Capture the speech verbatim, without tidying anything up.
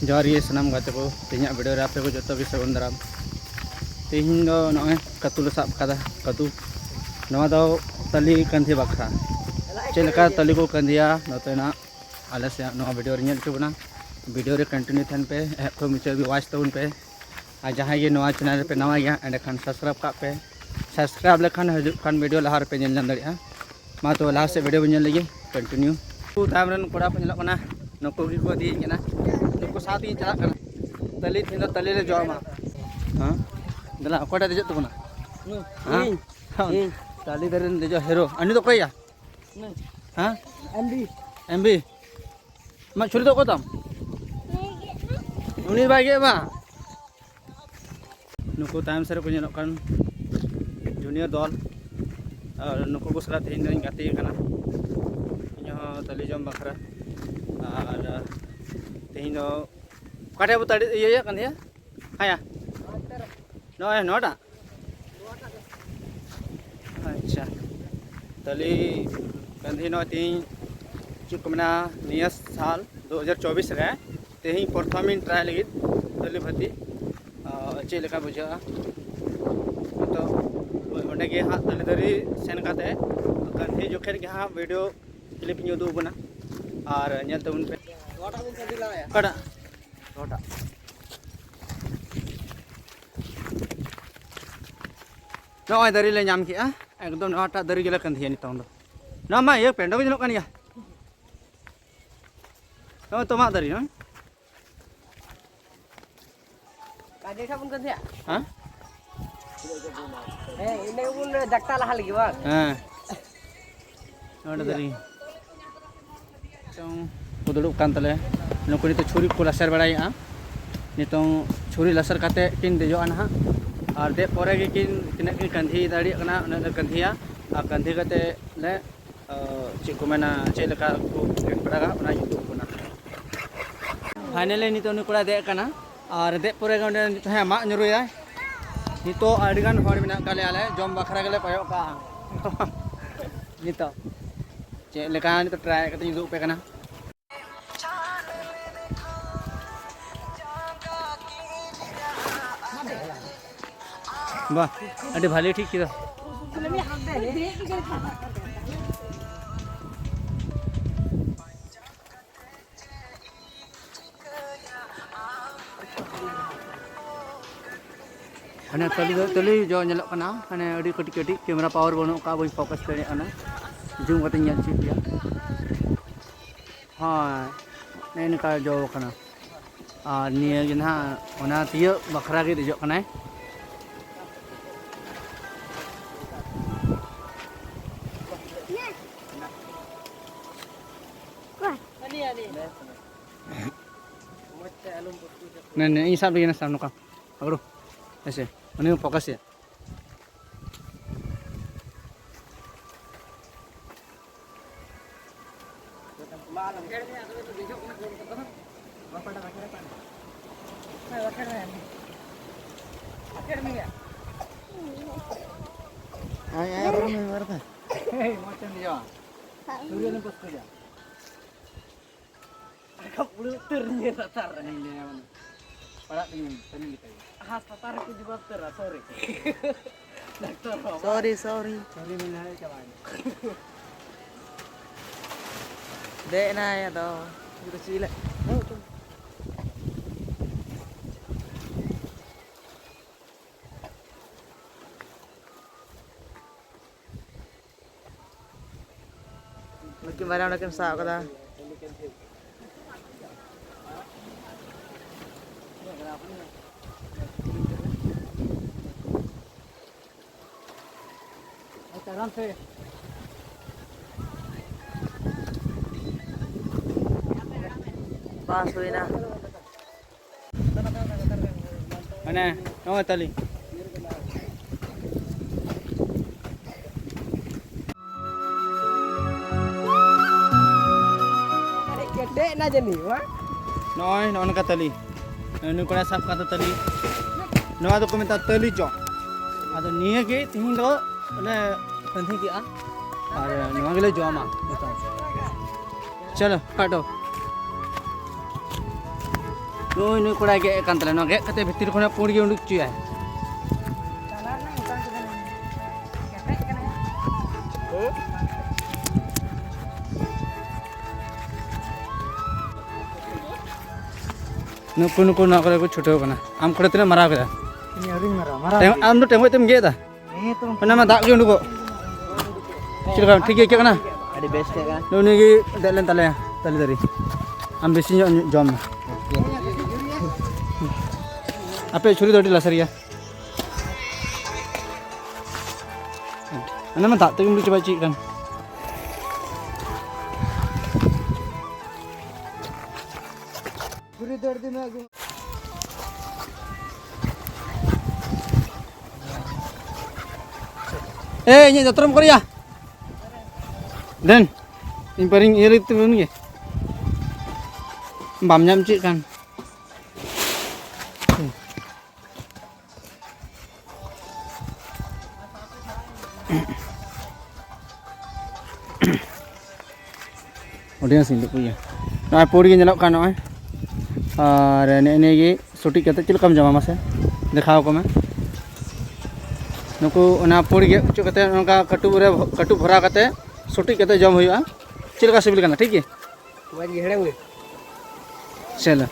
ᱡᱚᱦᱟᱨ ᱜᱮ ᱥᱟᱱᱟᱢ ᱜᱟᱛᱮ ᱠᱚ, ᱛᱮᱦᱮᱧᱟᱜ ᱵᱷᱤᱰᱤᱭᱳ ᱨᱮ ᱟᱯᱮ ᱠᱚ ᱡᱚᱛᱚ ᱜᱮ ᱥᱟᱹᱜᱩᱱ ᱫᱟᱨᱟᱢ᱾ ᱛᱮᱦᱮᱧ ᱫᱚ ᱱᱚᱜᱼᱚᱭ ᱠᱟᱹᱛᱩ ᱞᱮ ᱥᱟᱵ ᱠᱟᱫᱟ, ᱠᱟᱹᱛᱩ᱾ ᱱᱚᱣᱟ ᱫᱚ ᱛᱟᱞᱤ ᱠᱟᱱᱫᱷᱤ ᱵᱟᱠᱷᱨᱟ᱾ ᱪᱮᱫ ᱞᱮᱠᱟ ᱛᱟᱞᱤ ᱠᱚ ᱠᱟᱱᱫᱷᱤᱭᱟ ᱱᱚᱛᱮᱱᱟᱜ, ᱟᱞᱮ ᱥᱮᱫ ᱱᱚᱣᱟ ᱵᱷᱤᱰᱤᱭᱳ ᱨᱮ ᱧᱮᱞ ᱦᱚᱪᱚ ᱵᱚᱱᱟ᱾ ᱵᱷᱤᱰᱤᱭᱳ ᱨᱮ ᱠᱚᱱᱴᱤᱱᱤᱭᱩ ᱛᱟᱦᱮᱱ ᱯᱮ, ᱮᱦᱚᱵ ᱠᱷᱚᱱ ᱢᱩᱪᱟᱹᱫ ᱦᱟᱹᱵᱤᱡ ᱣᱟᱪ ᱛᱟᱵᱚᱱ ᱯᱮ᱾ ᱟᱨ ᱡᱟᱦᱟᱸᱭ ᱜᱮ ᱱᱚᱣᱟ ᱪᱮᱱᱮᱞ ᱨᱮᱯᱮ ᱱᱟᱣᱟ ᱜᱮᱭᱟ, ᱮᱸᱰᱮᱠᱷᱟᱱ ᱥᱟᱵᱥᱠᱨᱟᱭᱤᱵᱽ ᱠᱟᱜ ᱯᱮ᱾ ᱥᱟᱵᱥᱠᱨᱟᱭᱤᱵᱽ ᱞᱮᱠᱷᱟᱱ ᱦᱤᱡᱩᱜ ᱠᱟᱱ ᱵᱷᱤᱰᱤᱭᱳ ᱞᱟᱦᱟ ᱨᱮᱯᱮ ᱧᱮᱞ ᱧᱟᱢ ᱫᱟᱲᱮᱭᱟᱜᱼᱟ᱾ ᱢᱟ ᱛᱚᱵᱮ ᱞᱟᱦᱟ ᱥᱮᱫ ᱵᱷᱤᱰᱤᱭᱳ ᱵᱚᱱ ᱧᱮᱞ ᱞᱮᱜᱮ, ᱠᱚᱱᱴᱤᱱᱤᱭᱩ᱾ ᱩᱱᱠᱩ ᱛᱟᱭᱚᱢ ᱨᱮᱱ ᱠᱚᱲᱟ ᱠᱚ ᱧᱮᱞᱚᱜ ᱠᱟᱱᱟ, ᱱᱩᱠᱩ ᱜᱮᱠᱚ ᱤᱫᱤᱭᱮᱫ ᱠᱟᱱᱟ, ᱱᱩᱠᱩ ᱥᱟᱶ ᱛᱮᱧ ᱪᱟᱞᱟᱜ ᱠᱟᱱᱟ᱾ ᱛᱟᱞᱤ, ᱛᱮᱦᱮᱧ ᱫᱚ ᱛᱟᱞᱤ ᱞᱮ ᱡᱚᱢᱟ᱾ ᱦᱮᱸ? ᱫᱮᱞᱟ, ᱚᱠᱚᱭᱴᱟᱜ ᱫᱮᱡᱚᱜ ᱛᱟᱵᱚᱱᱟ? ᱦᱮᱸ? ᱤᱧ᱾ ᱤᱧ᱾ ᱛᱟᱞᱤ ᱫᱟᱨᱮ ᱨᱮᱱ ᱫᱮᱡᱚᱜ ᱦᱤᱨᱳ᱾ ᱟᱨ ᱱᱩᱭ ᱫᱚ ᱚᱠᱚᱭ ᱭᱟ? ᱦᱮᱸ? ᱮᱢᱵᱤ᱾ ᱮᱢᱵᱤ᱾ ᱟᱢᱟᱜ ᱪᱷᱩᱨᱤ ᱫᱚ ᱚᱠᱚᱭ ᱛᱟᱢ? ᱩᱱᱤ ᱵᱟᱭ ᱜᱮᱫ ᱮᱫᱟ᱾ ᱱᱩᱠᱩ ᱛᱟᱭᱚᱢ ᱥᱮᱫ ᱨᱮᱠᱚ ᱧᱮᱞᱚᱜ ᱠᱟᱱ ᱡᱩᱱᱤᱭᱚᱨ ᱫᱚᱞ, ᱟᱨ ᱱᱩᱠᱩ ᱠᱚ ᱥᱟᱞᱟᱜ ᱛᱮᱦᱮᱧ ᱫᱚᱧ ᱜᱟᱛᱮ ᱟᱠᱟᱱᱟ, ᱤᱧ ᱦᱚᱸ ᱛᱟᱹᱞᱤ ᱡᱚᱢ ᱵᱟᱠᱷᱨᱟ᱾ ᱟᱨ ᱛᱮᱦᱮᱧ ᱫᱚ ᱚᱠᱟᱴᱷᱮᱡ ᱵᱚ ᱛᱟᱲᱤ ᱤᱭᱟᱹᱭᱮᱫ ᱠᱟᱱ ᱛᱟᱦᱮᱸᱭᱟ? ᱦᱮᱸᱭᱟ, ᱱᱚᱜᱼᱚᱭ ᱱᱚᱣᱟᱴᱟᱜ᱾ ᱟᱪᱪᱷᱟ, ᱛᱟᱹᱞᱤ ᱠᱟᱱᱫᱷᱤ ᱱᱚᱜᱼᱚᱭ ᱛᱮᱦᱮᱧ, ᱪᱮᱫ ᱠᱚ ᱢᱮᱱᱟ, ᱱᱤᱭᱟᱹ ᱥᱟᱞ ᱫᱩ ᱦᱟᱡᱟᱨ ᱪᱚᱵᱵᱤᱥ ᱨᱮ ᱛᱮᱦᱮᱧ ᱯᱨᱚᱛᱷᱚᱢᱤᱧ ᱴᱨᱟᱭ ᱞᱟᱹᱜᱤᱫ ᱛᱟᱹᱞᱤ ᱵᱷᱟᱹᱛᱤ᱾ ᱟᱨ ᱪᱮᱫ ᱞᱮᱠᱟ ᱵᱩᱡᱷᱟᱹᱜᱼᱟ? ᱛᱚ ᱚᱸᱰᱮ ᱜᱮ ᱦᱟᱸᱜ ᱛᱟᱹᱞᱤ ᱫᱟᱨᱮ ᱥᱮᱱ ᱠᱟᱛᱮ ᱠᱟᱹᱱᱦᱤ ᱡᱚᱠᱷᱮᱡ ᱜᱮ ᱦᱟᱸᱜ ᱵᱷᱤᱰᱤᱭᱳ ᱠᱞᱤᱯ ᱤᱧ ᱩᱫᱩᱜ ᱟᱵᱚᱱᱟ, ᱟᱨ ᱧᱮᱞ ᱛᱟᱵᱚᱱ ᱯᱮ᱾ ᱚᱠᱟᱴᱟᱜ? ᱱᱚᱣᱟᱴᱟᱜ᱾ ᱱᱚᱜᱼᱚᱭ ᱫᱟᱨᱮ ᱞᱮ ᱧᱟᱢ ᱠᱮᱜᱼᱟ, ᱮᱠᱫᱚᱢ ᱱᱚᱣᱟᱴᱟᱜ ᱫᱟᱨᱮ ᱜᱮᱞᱮ ᱠᱟᱹᱱᱫᱷᱤᱭᱟ ᱱᱤᱛᱚᱝ ᱫᱚ᱾ ᱱᱚᱣᱟ ᱢᱟ ᱤᱭᱟᱹ ᱯᱮᱱᱰᱚ ᱜᱮ ᱧᱮᱞᱚᱜ ᱠᱟᱱ ᱜᱮᱭᱟ᱾ ᱱᱚᱜᱼᱚᱭ ᱛᱚ ᱢᱟᱜ ᱫᱟᱨᱮ, ᱦᱮᱸ? ᱠᱟᱡᱮ ᱥᱟᱵ ᱵᱚᱱ ᱠᱟᱹᱱᱫᱷᱤᱭᱟ? ᱦᱮᱸ? ᱦᱮᱸ, ᱤᱱᱟᱹ ᱜᱮᱵᱚᱱ ᱡᱟᱠᱛᱟ ᱞᱟᱦᱟ ᱞᱟᱹᱜᱤᱫ ᱵᱟᱝ? ᱦᱮᱸ᱾ ᱱᱚᱰᱮ ᱫᱟᱨᱮ᱾ ᱱᱤᱛᱚᱝ ᱠᱚ ᱫᱩᱲᱩᱵ ᱠᱟᱱ ᱛᱟᱞᱮ᱾ ᱱᱩᱠᱩ ᱱᱤᱛᱚᱜ ᱪᱷᱩᱨᱤ ᱠᱚ ᱞᱟᱥᱮᱨ ᱵᱟᱲᱟᱭᱮᱫᱼᱟ᱾ ᱱᱤᱛᱚᱝ ᱪᱷᱩᱨᱤ ᱞᱟᱥᱮᱨ ᱠᱟᱛᱮ ᱠᱤᱱ ᱫᱮᱡᱚᱜᱼᱟ ᱱᱟᱦᱟᱜ᱾ ᱟᱨ ᱫᱮᱡ ᱯᱚᱨᱮ ᱜᱮ ᱠᱤᱱ ᱛᱤᱱᱟᱹᱜ ᱠᱤᱱ ᱠᱟᱹᱱᱫᱷᱤ ᱫᱟᱲᱮᱭᱟᱜ ᱠᱟᱱᱟ, ᱩᱱᱟᱹᱜ ᱞᱮ ᱠᱟᱹᱱᱫᱷᱤᱭᱟ᱾ ᱟᱨ ᱠᱟᱹᱱᱫᱷᱤ ᱠᱟᱛᱮ ᱞᱮ, ᱚ, ᱪᱮᱫ ᱠᱚ ᱢᱮᱱᱟ, ᱪᱮᱫ ᱞᱮᱠᱟ ᱠᱚ ᱯᱮᱠ ᱵᱟᱲᱟᱜᱟ, ᱚᱱᱟ ᱧᱩᱛᱩᱢ ᱠᱟᱱᱟ᱾ ᱯᱷᱟᱭᱱᱟᱞᱤ ᱱᱤᱛᱚᱜ ᱩᱱᱤ ᱠᱚᱲᱟᱭ ᱫᱮᱡ ᱟᱠᱟᱱᱟ᱾ ᱟᱨ ᱫᱮᱡ ᱯᱚᱨᱮ ᱜᱮ ᱚᱸᱰᱮ ᱱᱤᱛᱚᱜ ᱦᱮᱸ ᱢᱟᱜ ᱧᱩᱨᱩᱭᱟᱭ᱾ ᱱᱤᱛᱚᱜ ᱟᱹᱰᱤᱜᱟᱱ ᱦᱚᱲ ᱢᱮᱱᱟᱜ ᱟᱠᱟᱫ ᱞᱮᱭᱟ, ᱟᱞᱮ ᱡᱚᱢ ᱵᱟᱠᱷᱨᱟ ᱜᱮᱞᱮ ᱠᱚᱭᱚᱜ ᱠᱟᱜᱼᱟ᱾ ᱱᱤᱛᱚᱜ ᱪᱮᱫ ᱞᱮᱠᱟ ᱱᱤᱛᱚᱜ ᱴᱨᱟᱭ ᱠᱟᱛᱮ ᱤᱧ ᱩᱫᱩᱜ ᱟᱯᱮ ᱠᱟᱱᱟ᱾ ᱵᱟᱦ, ᱟᱹᱰᱤ ᱵᱷᱟᱞᱮ ᱴᱷᱤᱠ ᱠᱮᱫᱟ᱾ ᱦᱟᱱᱮ ᱛᱟᱹᱞᱤ ᱫᱚ ᱛᱟᱹᱞᱤ ᱡᱚ ᱧᱮᱞᱚᱜ ᱠᱟᱱᱟ, ᱦᱟᱱᱮ ᱟᱹᱰᱤ ᱠᱟᱹᱴᱤᱡ ᱠᱟᱹᱴᱤᱡ, ᱠᱮᱢᱮᱨᱟ ᱯᱟᱣᱟᱨ ᱵᱟᱹᱱᱩᱜ ᱠᱟᱜᱼᱟ, ᱵᱟᱹᱧ ᱯᱷᱳᱠᱟᱥ ᱫᱟᱲᱮᱭᱟᱜ ᱠᱟᱱᱟ᱾ ᱡᱩᱢ ᱠᱟᱛᱮᱧ ᱧᱮᱞ ᱦᱚᱪᱚᱭᱮᱫ ᱯᱮᱭᱟ᱾ ᱦᱳᱭ, ᱱᱮᱜᱼᱮ ᱱᱚᱝᱠᱟ ᱡᱚ ᱠᱟᱱᱟ᱾ ᱟᱨ ᱱᱤᱭᱟᱹ ᱜᱮ ᱱᱟᱦᱟᱜ ᱚᱱᱟ ᱛᱤᱭᱳᱜ ᱵᱟᱠᱷᱨᱟ ᱜᱮ ᱫᱮᱡᱚᱜ ᱠᱟᱱᱟᱭ᱾ ᱱᱮ, ᱱᱮ, ᱤᱧ ᱥᱟᱵ ᱞᱮᱜᱮ ᱱᱮ ᱥᱟᱵ ᱱᱚᱝᱠᱟ᱾ ᱯᱟᱠᱲᱳ᱾ ᱦᱮᱸᱥᱮ? ᱩᱱᱤ ᱦᱚᱸ ᱯᱷᱳᱠᱟᱥ ᱮᱭᱟ᱾ ᱟᱭ, ᱟᱭ, ᱨᱚᱲ ᱢᱮ, ᱨᱚᱲ ᱢᱮ᱾ ᱦᱮᱸ, ᱢᱚᱡᱽ ᱛᱮᱢ ᱵᱩᱡᱷᱟᱹᱣᱟ᱾ ᱥᱩᱨᱭᱚ ᱞᱮ ᱯᱟᱹᱥᱠᱟᱹᱭᱟ᱾ ᱨᱟᱠᱟᱵ ᱩᱲᱟᱹᱣ ᱩᱛᱟᱹᱨ ᱤᱧ ᱞᱟᱛᱟᱨ ᱨᱮ᱾ ᱤᱧ ᱞᱟᱹᱭᱟ ᱢᱟᱱᱮ, ᱯᱟᱲᱟᱜ ᱛᱤᱧ ᱠᱟᱹᱢᱤ ᱞᱮᱠᱟ ᱜᱮ᱾ ᱦᱟᱸᱥ ᱞᱟᱛᱟᱨ ᱨᱮᱠᱚ ᱡᱩᱵᱟ ᱩᱛᱟᱹᱨᱟ, sorry᱾ ᱰᱟᱠᱛᱚᱨ ᱵᱟᱵᱟ᱾ Sorry, sorry᱾ Sorry ᱢᱮᱱ ᱞᱮᱠᱷᱟᱱ ᱪᱟᱵᱟᱭᱮᱱᱟ᱾ ᱫᱮᱡ ᱮᱱᱟᱭ ᱟᱫᱚ᱾ ᱩᱱᱤ ᱫᱚ ᱪᱮᱫ ᱞᱮ-, ᱱᱩᱠᱤᱱ ᱵᱟᱨᱭᱟ ᱚᱸᱰᱮ ᱠᱤᱱ ᱥᱟᱵ ᱠᱟᱫᱟ᱾ ᱵᱟᱥ ᱦᱩᱭᱱᱟ᱾ ᱢᱟᱱᱮ, ᱱᱚᱜᱼᱚᱭ ᱛᱟᱹᱞᱤ᱾ ᱟᱹᱰᱤ ᱠᱮᱴᱮᱡ ᱮᱱᱟ ᱡᱟᱹᱱᱤᱡ, ᱵᱟᱝ? ᱱᱚᱜᱼᱚᱭ, ᱱᱚᱜᱼᱚ ᱱᱚᱝᱠᱟ ᱛᱟᱹᱞᱤ᱾ ᱱᱩᱭ ᱠᱚᱲᱟᱭ ᱥᱟᱵ ᱠᱟᱫᱟ ᱛᱟᱹᱞᱤ᱾ ᱱᱚᱣᱟ ᱫᱚᱠᱚ ᱢᱮᱛᱟᱜᱼᱟ ᱛᱟᱹᱞᱤ ᱡᱚ᱾ ᱟᱫᱚ ᱱᱤᱭᱟᱹ ᱜᱮ ᱛᱤᱦᱤᱧ ᱫᱚ ᱞᱮ ᱯᱟᱹᱱᱛᱷᱤ ᱠᱮᱜᱼᱟ᱾ ᱟᱨ ᱱᱚᱣᱟ ᱜᱮᱞᱮ ᱡᱚᱢᱟ ᱱᱤᱛᱚᱝ᱾ ᱪᱚᱞᱚ, ᱠᱟᱴᱚ᱾ ᱱᱩᱭ, ᱱᱩᱭ ᱠᱚᱲᱟᱭ ᱜᱮᱫ ᱮᱫ ᱠᱟᱱ ᱛᱟᱞᱮ, ᱱᱚᱣᱟ ᱜᱮᱫ ᱠᱟᱛᱮ ᱵᱷᱤᱛᱤᱨ ᱠᱷᱚᱱᱟᱜ ᱯᱩᱸᱰ ᱜᱮ ᱩᱰᱩᱠ ᱦᱚᱪᱚᱭᱟᱭ᱾ ᱱᱩᱠᱩ, ᱱᱩᱠᱩ ᱱᱚᱣᱟ ᱠᱚᱨᱮ ᱠᱚ ᱪᱷᱩᱴᱟᱹᱣ ᱠᱟᱱᱟ᱾ ᱟᱢ ᱠᱚᱨᱮ ᱛᱤᱱᱟᱹᱜ ᱢᱟᱨᱟᱣ ᱠᱮᱫᱟ? ᱤᱧ ᱟᱹᱣᱨᱤᱧ ᱢᱟᱨᱟᱣᱟ, ᱢᱟᱨᱟᱣ ᱛᱮ-, ᱜᱮ᱾ ᱟᱢ ᱫᱚ ᱴᱮᱸᱜᱚᱡ ᱛᱮᱢ ᱜᱮᱫ ᱮᱫᱟ? ᱦᱮᱸ ᱛᱚ᱾ ᱚᱱᱟ ᱢᱟ ᱫᱟᱜ ᱜᱮ ᱩᱰᱩᱠᱚᱜ᱾ ᱪᱮᱫ ᱞᱮᱠᱟ ᱴᱷᱤᱠ ᱜᱮ ᱟᱹᱭᱠᱟᱹᱜ ᱠᱟᱱᱟ? ᱟᱹᱰᱤ ᱵᱮᱥ ᱟᱹᱭᱠᱟᱹᱜ ᱠᱟᱱᱟ᱾ ᱩᱱᱤ ᱜᱮ ᱫᱮᱡ ᱞᱮᱱ ᱛᱟᱞᱮᱭᱟ ᱛᱟᱞᱮ ᱫᱟᱨᱮ᱾ ᱟᱢ ᱵᱮᱥᱤ ᱧᱚᱜ ᱡᱚᱢ ᱢᱮ᱾ ᱟᱯᱮ ᱪᱷᱩᱨᱤ ᱫᱚ ᱟᱹᱰᱤ ᱞᱟᱥᱮᱨ ᱜᱮᱭᱟ᱾ ᱚᱱᱟ ᱢᱟ ᱫᱟᱜ ᱛᱮᱜᱮᱢ ᱩᱰᱩᱠ ᱪᱟᱵᱟ ᱦᱚᱪᱚᱭᱮᱫ ᱠᱟᱱ᱾ ᱮ, ᱤᱧᱟᱹᱜ ᱫᱟᱛᱨᱚᱢ ᱠᱚᱨᱮᱭᱟ᱾ ᱫᱮᱱ, ᱤᱧ ᱯᱟᱨᱤᱧ ᱤᱭᱟᱹ ᱞᱮᱫ ᱛᱮ ᱩᱱᱤ ᱜᱮ᱾ ᱵᱟᱢ ᱧᱟᱢ ᱦᱚᱪᱚᱭᱮᱫ ᱠᱟᱱ᱾ Audience ᱤᱧ ᱫᱚ ᱤᱭᱟᱹ᱾ ᱱᱚᱜᱼᱚᱭ ᱯᱩᱸᱰ ᱜᱮ ᱧᱮᱞᱚᱜ ᱠᱟᱱ ᱱᱚᱜᱼᱚᱭ᱾ ᱟᱨ ᱱᱮᱜᱼᱮ ᱱᱤᱭᱟᱹ ᱜᱮ ᱥᱩᱴᱤᱡ ᱠᱟᱛᱮ ᱪᱮᱫ ᱞᱮᱠᱟᱢ ᱡᱚᱢᱟ ᱢᱟᱥᱮ? ᱫᱮᱠᱷᱟᱣ ᱟᱠᱚ ᱢᱮ᱾ ᱱᱩᱠᱩ ᱚᱱᱟ ᱯᱩᱸᱰ ᱜᱮᱫ ᱦᱚᱪᱚ ᱠᱟᱛᱮ ᱱᱚᱝᱠᱟ ᱠᱟᱹᱴᱩᱵ ᱨᱮ, ᱠᱟᱹᱴᱩᱵ ᱵᱷᱚᱨᱟᱣ ᱠᱟᱛᱮ ᱥᱩᱴᱤᱡ ᱠᱟᱛᱮ ᱡᱚᱢ ᱦᱩᱭᱩᱜᱼᱟ᱾ ᱪᱮᱫ ᱞᱮᱠᱟ ᱥᱤᱵᱤᱞ ᱠᱟᱱᱟ, ᱴᱷᱤᱠ ᱜᱮ? ᱢᱚᱡᱽ ᱜᱮ, ᱦᱮᱲᱮᱢ ᱜᱮ᱾ ᱪᱚᱞᱚ᱾